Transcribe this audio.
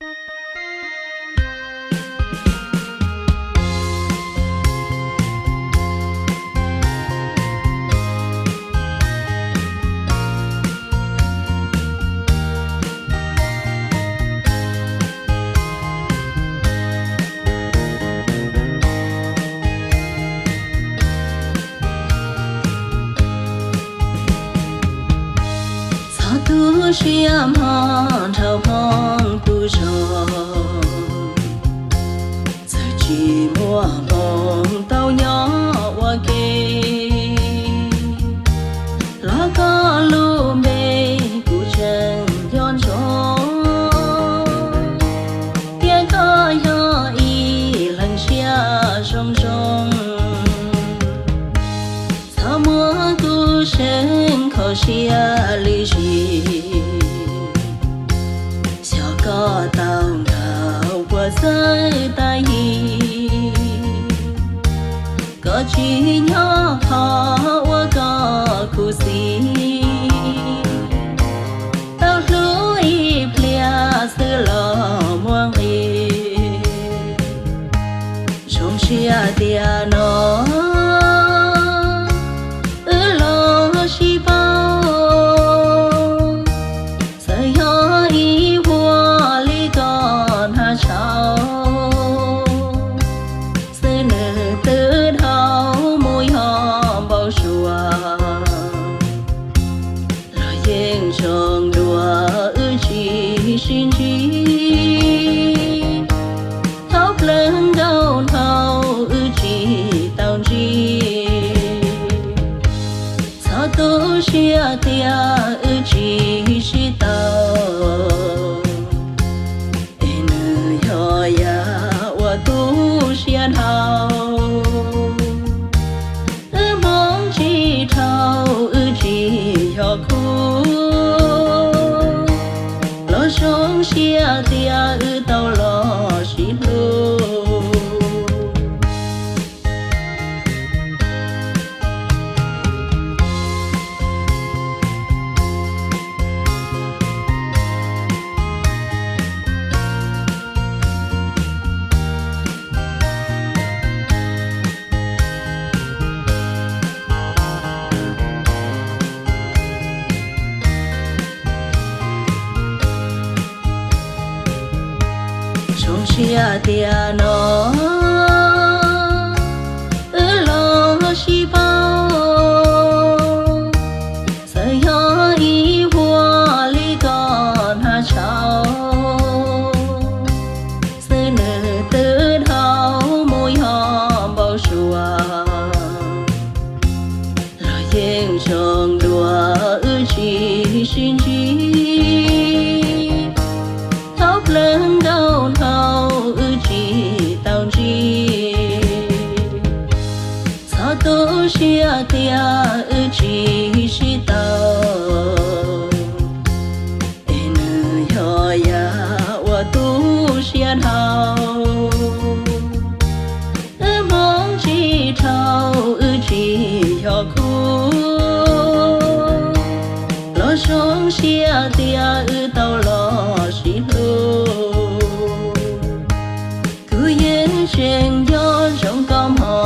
Txhob tu siab hmo nrhau hmoo tu zog, txawm tsis muaj hmoo tau nyob ua ke, los koj lub npe kuv tseem nco ntsoov, thiab koj yog ib leeg siab zoo zoo. Txhob muab kuv seev kho siab li zis, xyov koj tau nrog puas txawj tag yim, koj tsis nyob qhov uas koj khuv xim, tau hlub ib pliag xwb los muaj nqis. Zoo siab tias no wb los sib paub, txawm yog ib vuag li koj hnav tshauv, xwb nws twb dhau mus yog npau suav, los yeej zoo dua wb tsis sib ntsib. Thaum plaub nkaus dhau wb tsis tau ntsib, txhob tu siab tias wb tsis sib tau, es nws yog yam uas tu siab dhau. Wb hmoov tsis dhau wb tsis yog khub, los zoo siab tias wb tau los sib hlub. Zoo siab tias no wb los sib paub, txawm yog ib vuag li koj hnav tshauv, xwb nws twb dhau mus yog npau suav, los yeej zoo dua wb tsis sib ntsib. Thaum plaub nkaus dhau wb tsis tau ntsib, txhob tu siab tias wb tsis sib tau, es nws yog yam uas tu siab dhau. Wb hmoov tsis dhau wb tsis yog khub, los zoo siab tias wb tau los sib hlub. Kuv yeej tseem nco zoo koj hmo